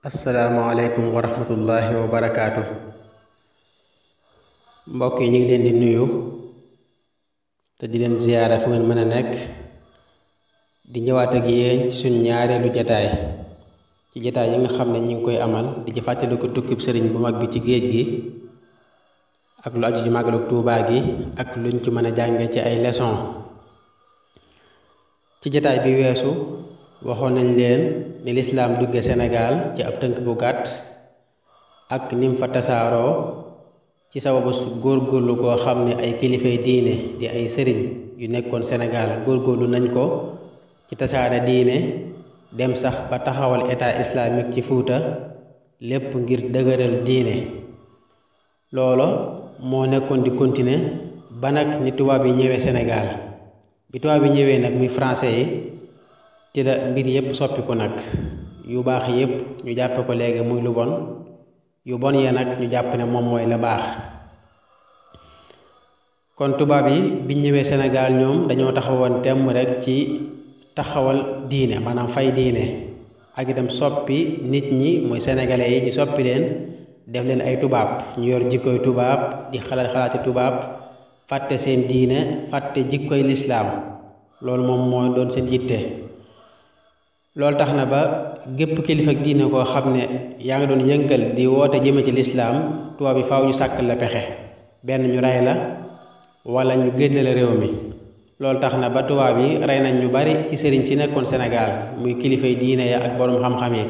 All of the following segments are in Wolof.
asalaamaaleykum wa rahmatullahi wa barakaatu. Mbokk yi ñu ngi leen di nuyu te di leen ziyaara fu ngeen mën a nekk, di ñëwaat ak yéen ci suñ ñaareelu jataay ci jataay yi nga xam ne ñu ngi koy amal di ci fàttali ko tukkib sëriñ bu mag bi ci géej gi ak lu aju ci màggalu Tuubaa gi ak luñ ci mën a jànge ci ay leçon. ci jataay bi weesu waxoon nañ leen ni lislaam dugge Sénégal ci ab tënk bu gàtt ak nim fa tasaaroo ci sababu su góorgóorlu koo xam ne ay kilifay diine di ay sëriñ yu nekkoon Sénégal góorgóorlu nañ ko ci tasaare diine, dem sax ba taxawal état islamique ci Fuuta, lépp ngir dëgëral diine. loolo moo nekkoon di continuer ba nag ni tubaab yi ñëwee Sénégal. bi tubaab yi ñëwee nag muy français yi ci la mbir yépp soppi ko nag, yu baax yépp ñu jàppe ko léegi muy lu bon, yu bon ya nag ñu jàpp ne moom mooy la baax. kon tubaab yi biñ ñëwee Sénégal ñoom dañoo taxawoon temm rek ci taxawal diine, maanaam fay diine ak itam soppi nit ñi muy sénégalais yi ñu soppi leen def leen ay tubaab, ñu yor jikkoy tubaab di xalaati tubaab, fàtte seen diine, fàtte jikkoy lislaam. loolu moom mooy doon seen yitte. loolu tax na ba gépp kilifa ak diine koo xam ne yaa ngi doon yëngal di woote jëme ci lislaam, tubaab yi faaw ñu sàkkal la pexe, benn ñu rey la wala ñu génne la réew mi. loolu tax na ba tubaab yi rey nañ ñu bari ci sëriñ si nekkoon Sénégal muy kilifay diine ya ak boroom xam-xam yi,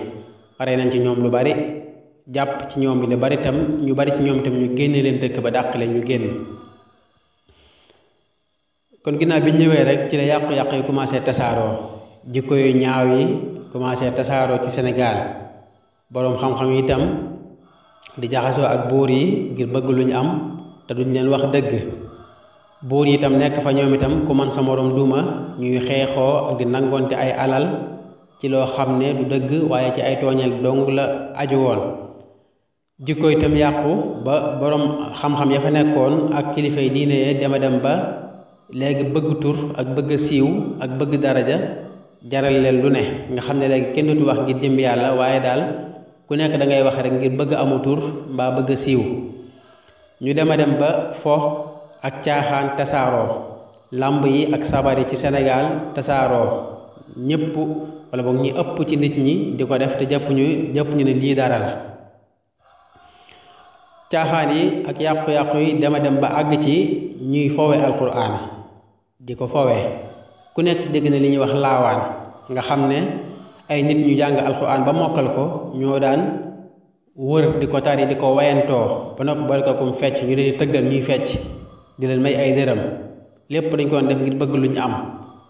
rey nañ ci ñoom lu bari, jàpp ci ñoom bi lu bari tam ñu bari ci ñoom tam ñu génne leen dëkk ba dàq leen ñu génn. kon ginnaaw bi ñëwee rek ci la yàqu-yàqu yi commencé tasaaroo, jikko yu ñaaw yi commencé tasaaroo ci Sénégal. boroom xam-xam yi itam di jaxasoo ak buur yi ngir bëgg lu ñu am te duñ leen wax dëgg. buur yi itam nekk fa ñoom itam ku man sa moroom duma, ñuy xeexoo ak di nangonte ay alal ci loo xam ne du dëgg waaye ci ay tooñeel dong la aju woon. jikko itam yàqu ba boroom xam-xam ya fa nekkoon ak kilifay diine yee dema dem ba léegi bëgg tur ak bëgg siiw ak bëgg daraja jaral leen lu ne, nga xam ne léegi kenn dootu wax ngir jëm yàlla waaye daal ku nekk da ngay wax rek ngir bëgg amu tur mbaa bëgg siiw. ñu dema dem ba fo ak caaxaan tasaaroo, làmb yi ak sabar yi ci Sénégal tasaaroo, ñépp wala boog ñi ëpp ci nit ñi di ko def te jàpp ñu ne lii dara la. caaxaan yi ak yàqu-yàqu yi dema dem ba àgg ci ñuy fowe alquran, di ko fowe. ku nekk dégg na li ñuy wax laawaan, nga xam ne ay nit ñu jàng alquran ba mokkal ko ñoo daan wër di ko tari di ko wayantoo ba noppi boole ko kum fecc, ñu leen di tëggal ñuy fecc di leen may ay dërëm. lépp dañ ko doon def ngir bëgg lu ñu am,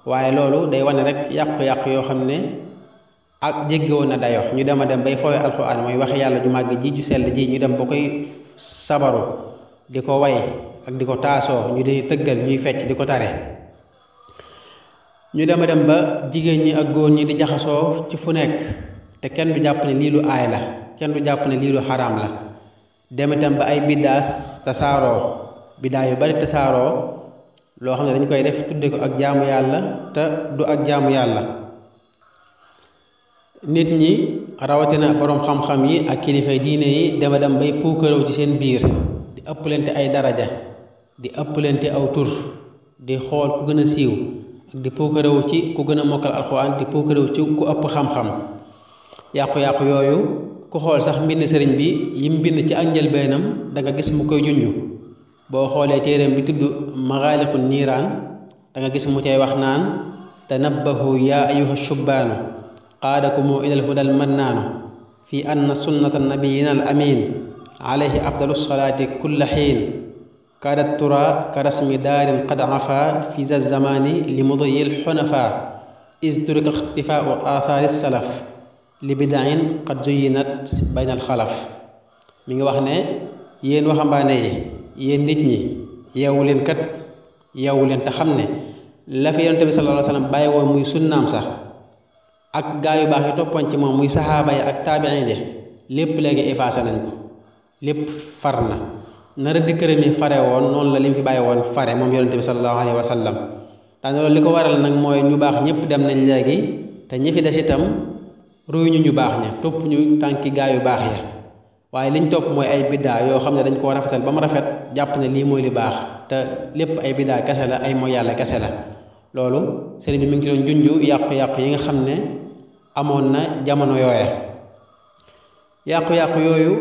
waaye loolu day wane rek yàqu-yàqu yoo xam ne ak jéggoon na dayo. ñu dem a dem bay foowe alxuraan mooy wax yàlla ju màgg ji ju sell ji, ñu dem ba koy sabaru di ko way ak di ko taasoo, ñu di tëggal ñuy fecc di ko tare. ñu dem a dem ba jigéen ñi ak góor ñi di jaxasoo ci fu nekk te kenn du jàpp ne lii lu aay la, kenn du jàpp ne lii lu xaraam la. dem itam ba ay biddaas tasaaroo, biddaa yu bari tasaaroo, loo xam ne dañ koy def tudde ko ak jaamu yàlla te du ak jaamu yàlla. nit ñi rawatina boroom xam-xam yi ak kilifay diine yi dema dem bay puukarew ci seen biir, di ëpplante ay daraja, di ëpplante aw tur, di xool ku gën a siiw ak di puukarew ci ku gën a mokkal alxuraan, di puukarew ci ku ëpp xam-xam. yàqu-yàqu yooyu ku xool sax mbind sëriñ bi yim bind ci ak njëlbeenam da nga gis mu koy junju. boo xoolee téeréem bi tudd maxaalixu niiraan da nga gis mu cay wax naan tanabbahu yaa ayuha shubbaanu qaadakumu ilal hudal mannaanu fi anna sunnata nabiyina al amin alayhi afdalu salaati kulla xiin kaadat tura ka rasmi daarin qad afa fi za zamaani li mudiyil xunafa is turika ixtifaau aathaari salaf li bidain qad zuyinat bayna al xalaf. mi ngi wax ne yéen waxambaane yi, yéen nit ñi, yeewu leen kat, yeewu leen te xam ne la fi yonent bi sallallahu alayhi wa sallam bàyyi woon muy sunnaam sax ak gaa yu baax yi toppoon ci moom muy saxaaba yi ak taabiin yi, lépp léegi effacé nañ ko, lépp far na. nara di këram yi fare woon noonu la li mu fi bàyyi woon fare moom yonent bi sallallahu alayhi wa sallam. daanaka loolu li ko waral nag mooy ñu baax ñëpp dem nañ léegi te ñi fi des itam royuñu ñu baax ña topp ñu tànki gaa yu baax ya waaye liñ topp mooy ay biddaa yoo xam ne dañ koo rafetal ba mu rafet jàpp ne lii mooy li baax te lépp ay biddaa kese la ay mooy yàlla kese la loolu sëriñ bi mi ngi ci doon junju yàqu-yàqu yi nga xam ne amoon na jamono yooya yàqu-yàqu yooyu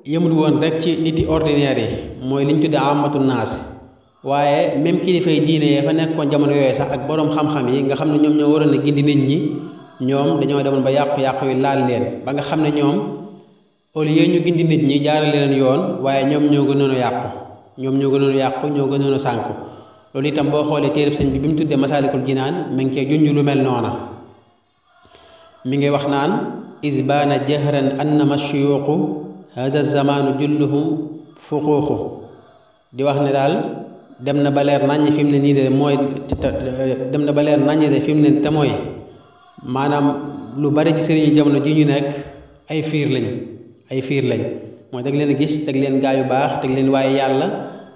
yëmul woon rek ci niti ordinaire yi mooy liñ tudde amatu naas waaye même kilifay diine yee fa nekkoon jamono yooyu sax ak boroom xam-xam yi nga xam ne ñoom ñoo waroon a gindi nit ñi ñoom dañoo demoon ba yàqu-yàqu yi laal leen ba nga xam ne ñoom au lieu ñu gindi nit ñi jaarale leen yoon waaye ñoom ñoo gënoon a yàqu ñoo gënoon a sànku loolu itam boo xoolee téereb sëñ bi bi mu tuddee masaalikul jinaan mi ngi koy junj lu mel noona mi ngi wax naan isbaana jahran annama shuyuuqu haza zamaanu julluhum fuquuqu di wax ne daal dem na ba leer naññ fi mu ne nii de mooy dem na ba leer naññ de fi mu ne te mooy maanaam lu bari ci sëriñu jamono ji ñu nekk ay fiir lañ mooy dag leen gis teg leen gaa yu baax teg leen waaye yàlla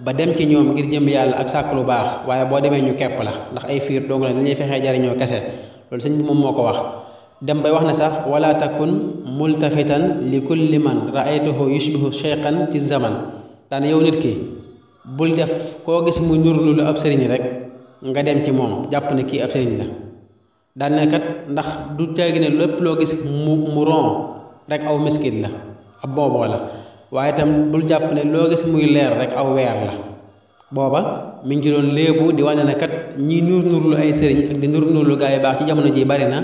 ba dem ci ñoom ngir jëm yàlla ak sàkk lu baax waaye boo demee ñu kepp la ndax ay fiir dong la dañuy fexee jariñoo kese loolu sëñ bi moom moo ko wax dem bay wax ne sax wala takun multafitan li kulli man raaytuhu yushbihu cheykhan fi zaman daan yow nit ki bul def koo gis muy nuru lu ab sëriñ rek nga dem ci moom jàpp ne kii ab sëriñ la daan ne kat ndax du teegi ne lépp loo gis mu ron rek aw miskit la ab booboo la waaye itam bul jàpp ne loo gis muy leer rek aw weer la booba mi ngi ci doon léebu di wane ne kat ñi nurlu ay sëriñ ak di nurlu gaa yu baax ci jamono ji bari na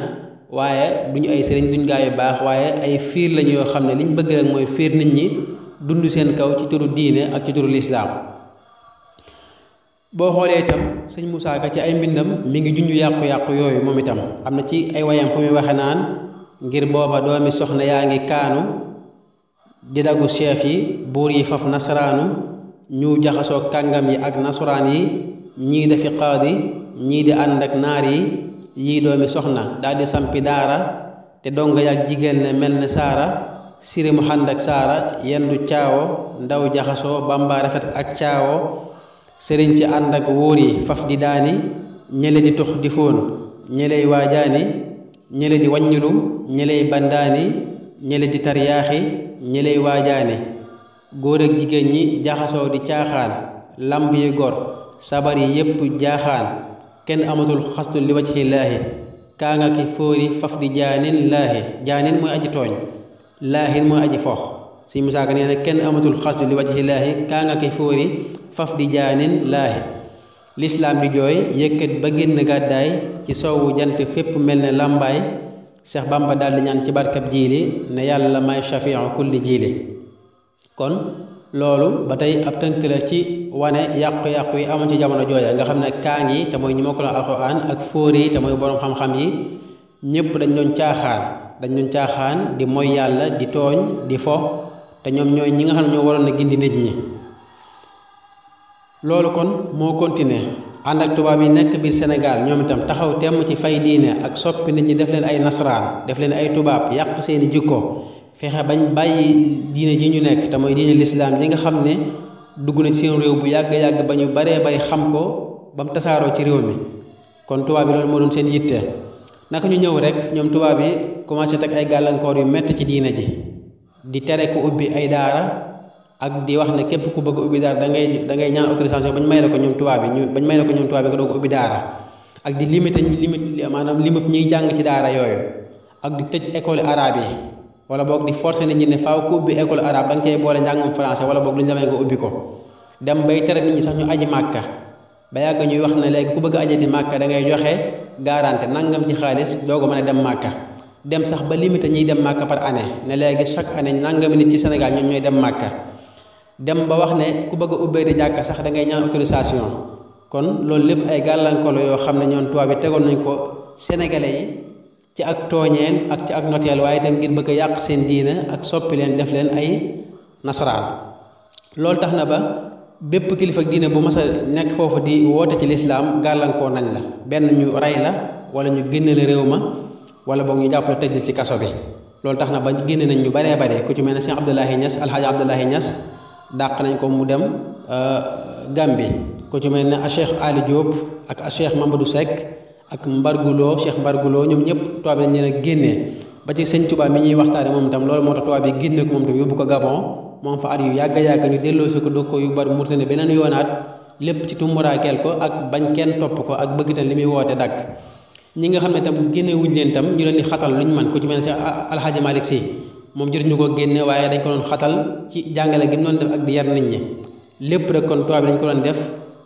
waaye duñu ay sëriñ duñ gaa yu baax waaye ay fiir lañu yoo xam ne liñ bëgg rek mooy fiir nit ñi dund seen kaw ci turu diine ak ci turu lislaam boo xoolee itam sëñ Moussa Ka ci ay mbindam mi ngi junj yàqu-yàqu yooyu moom itam am na ci ay wayam fu muy waxe naan ngir booba doomi soxna yaa ngi kaanu di daggu chef yi buur yi faf nasaraanu ñu jaxasoo kàngam yi ak nasaraan yi ñii dafi qaadi ñii di ànd ak naar yi yii doomi soxna daal di sampi daara te donga yaag jigéen ne mel ne saara siri mu xànd ak saara yendu caawo ndaw jaxasoo bamba rafet ak caawo sëriñ ci ànd ak wóor yi faf di daani ñele di tux di fóon ñeley waajaani ñele di wàññilu ñeley bandaani ñele di taryaaxi ñeley waajaani góor ak jigéen ñi jaxasoo di caaxaan lamb yi gor sabar yi yépp jaaxaan kenn amatul xastu li wajhi laahi kaa nga ki fóori faf di jaanin laahi jaanin mooy aji tooñ laahin mooy aji fox sëñ Musaa Ka nee na kenn amatul xastu li wajhi laahi kaa nga ki fóori faf di jaanin laahi lislaam di jooy yëkkat ba génn gàddaay ci sowwu jant fépp mel ne làmbaay Seex Bàmba daldi ñaan ci barkab jiili ne yàlla may shafiu kulli jiili kon loolu ba tey ab tënk la ci wane yàqu-yàqu yi amoon ci jamono jooya nga xam ne kaang yi te mooy ñi mokkaloon alxuraan ak fóore yi te mooy boroom xam-xam yi ñépp dañ doon caaxaan di mooy yàlla di tooñ di fo te ñoom ñooy ñi nga xam ne ñoo waroon a gindi nit ñi loolu kon moo continuer ànd ak tubaab yi nekk biir Sénégal ñoom itam taxaw temm ci fay diine ak soppi nit ñi def leen ay nasaraan def leen ay tubaab yàq seeni jikko fexe bañ bàyyi diine ji ñu nekk te mooy diine lislaam ji nga xam ne dugg na ci seen réew bu yàgg-yàgg ba ñu baree bari xam ko ba mu tasaaroo ci réew mi kon tubaab yi loolu moo doon seen yitte naka ñu ñëw rek ñoom tubaab yi commencé teg ay gàllankoor yu metti ci diine ji di tere ku ubbi ay daara ak di wax ne képp ku bëgg ubbi daara da ngay ñaan autorisation bañ may la ko ñoom tubaab yi nga doog ubbi daara ak di limite maanaam limite ñiy jàng ci daara yooyu ak di tëj école arabe yi wala boog di forcer nit ñi ne faaw ku ubbi école arabe da nga cey boole njàngum français wala boog lu ñu la may nga ubbi ko dem bay tere nit ñi sax ñu aji màkka ba yàgg ñuy wax ne léegi ku bëgg a ajati màkka da ngay joxe garantie nangam ci xaalis doog a mën a dem màkka dem sax ba limite ñiy dem màkka par année ne léegi chaque année nangami nit ci Sénégal ñoom ñooy dem màkka dem ba wax ne ku bëgg a ubbeeti jàkka sax da ngay ñaan autorisation kon loolu lépp ay gàllankoor yoo xam ne ñoom tubaab bi tegoon nañ ko sénégalais yi ci ak tooñeen ak ci ak noteel waaye itam ngir bëgg a yàq seen diina ak soppi leen def leen ay nasaraan loolu tax na ba bépp kilifa ak diine bu mas a nekk foofu di woote ci lislaam gàllankoor nañ la benn ñu rey la wala ñu génne la réew ma wala boog ñu jàppale tëj la ci kaso bi loolu tax na ba génne nañ ñu baree bare ku ci mel ne Cheikh Abdoulaye Niass Alhaji Abdoulaye Niass dàq nañ ko mu dem Gambie ku ci mel ne a Cheikh Ali Diop ak a Cheikh Mamadou Seck ak Mbargulo Cheikh Mbargulo ñoom ñëpp tubaab bi dañ leen a génnee ba ci sëñ Tuubaa mi ñuy waxtaane moom itam loolu moo tax tubaab bi génne ko moom itam yóbbu ko Gabon moom fa at yu yàgg yàgg ñu delloo si ko doog ko yu bari Mauritanie beneen yoonaat lépp ci tumuraakeel ko ak bañ kenn topp ko ak bëgg itam li muy woote dàkk ñi nga xam ne itam génnewuñ leen itam ñu leen di xatal luñ man ku ci mel ne si Alxaaji Malick Si moom jotuñu ko génne waaye dañ ko doon xatal ci jàngale gi mu doon def ak di yar nit ñi lépp rek kon tubaab bi dañ ko doon def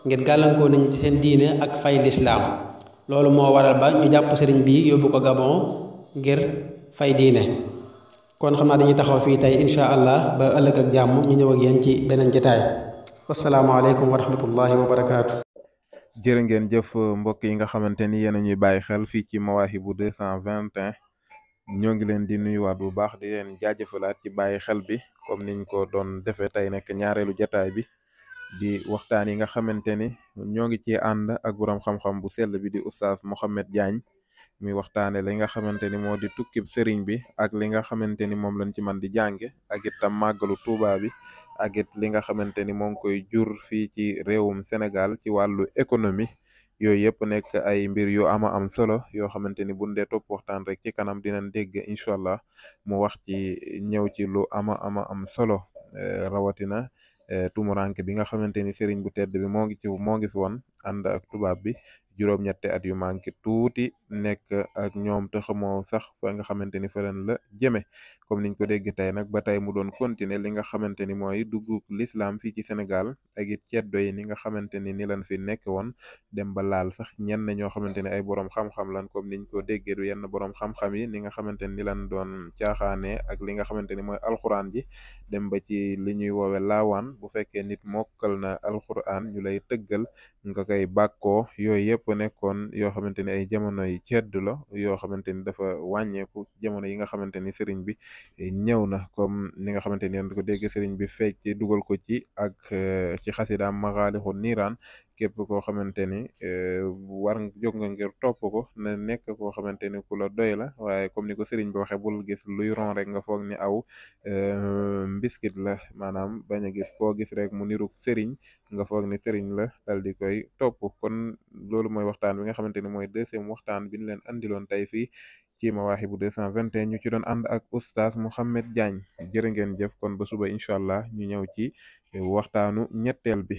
ngir gàllankoo nit ñi ci seen diine ak fay lislaam loolu moo waral ba ñu jàpp sëriñ bi yóbbu ko Gabon ngir fay diine kon xam naa dañuy taxaw fii tey incha allah ba ëllëg ak jàmm ñu ñëw ak yéen ci beneen jotaay wasalaamaaleykum wa rahmatullahi wa barakaatu. jërë ngeen jëf mbokk yi nga xamante ni yéen a ñuy bàyyi xel fii ci Mawahibou 221 ñoo ngi leen di nuyuwaat bu baax di leen jaajëfalaat ci bàyyi xel bi comme niñ ko doon defee tey nekk ñaareelu jataay bi di waxtaan yi nga xamante ni ñoo ngi ci ànd ak boroom xam-xam bu sell bi di oustaz Mouhamed Diagne muy waxtaane li nga xamante ni moo di tukkib sëriñ bi ak li nga xamante ni moom lañ ci mën di jànge ak itam màggalu Tuuba bi ak it li nga xamante ni moo ngi koy jur fii ci réewum Sénégal ci wàllu économie yooyu yëpp nekk ay mbir yu ama am solo yoo xamante ni buñ dee topp waxtaan rek ci kanam dinañ dégg incha allah mu wax ci ñëw ci lu ama am solo rawatina tumuranke bi nga xamante ni sëriñ bu tedd bi moo ngi fi woon ànd ak tubaab bi juróom-ñetti at yu manqué tuuti nekk ak ñoom te xamoo sax fa nga xamante ni fa leen la jëme comme niñ ko dégg tey nag ba tey mu doon continuer li nga xamante ni mooy dugg l'islam fii ci Sénégal ak it ceddo yi ni nga xamante ni lan fi nekk woon dem ba laal sax ñenn ñoo xamante ni ay borom xam-xam lan comme niñ ko déggee du yenn borom xam-xam yi ni nga xamante ni lan doon caaxaane ak li nga xamante ni mooy alxuraan ji dem ba ci li ñuy woowe laawaan bu fekkee nit mokkal na alxuraan ñu lay tëggal nga koy bàkkoo yooyu yëpp nekkoon yoo xamante ni ay jamono yi ceddu la yoo xamante ni dafa wàññeeku jamono yi nga xamante ni sëriñ bi ñëw na comme ni nga xamante ni yéen ko dégg sëriñ bi fecc dugal ko ci ak ci xasidaam maxaalixu niiraan képp koo xamante ni war jóg nga ngir topp ko na nekk koo xamante ni ku la doy la waaye comme ni ko sëriñ bi waxee bul gis luy ron rek nga foog ni aw mbiskit la maanaam bañ a gis koo gis rek mu niruk sëriñ nga foog ni sëriñ la dal di koy topp kon loolu mooy waxtaan bi nga xamante ni mooy deuxième waxtaan bi ñu leen andiloon tey fii ci Mawahibou 221 ñu ci doon ànd ak oustaz Mouhamed Diagne jërë ngeen jëf kon ba suba incha allah ñu ñëw ci waxtaanu ñetteel bi